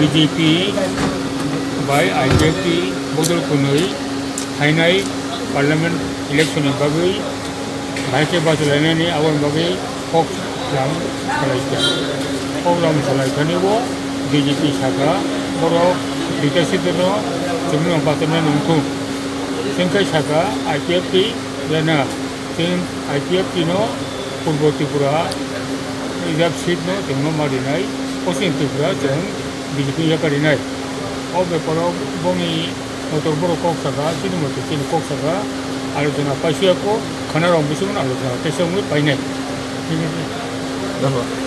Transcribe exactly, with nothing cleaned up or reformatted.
B J P bai I P F T bodol kwnwi phainai parliament election ni bagwi bahai khe bachalainani aboni bagwi kok lam salaikha. Kok lam salaikhani bo B J P sakha borok duita seat no chwngno bachanani wngthung. Chwngkhe sakha I P F T rena. Chwng I P F T no Purbo Tripura reserve seat no chwngno ma rinai, Poschim Tripura chwng B J P yaka rinai. O beparo bongni motor borok kok saka, chini motor chini kok saka, alochona paisuyako, khana rok bising alochona teisa wngwi painai. Thik ase? Dano.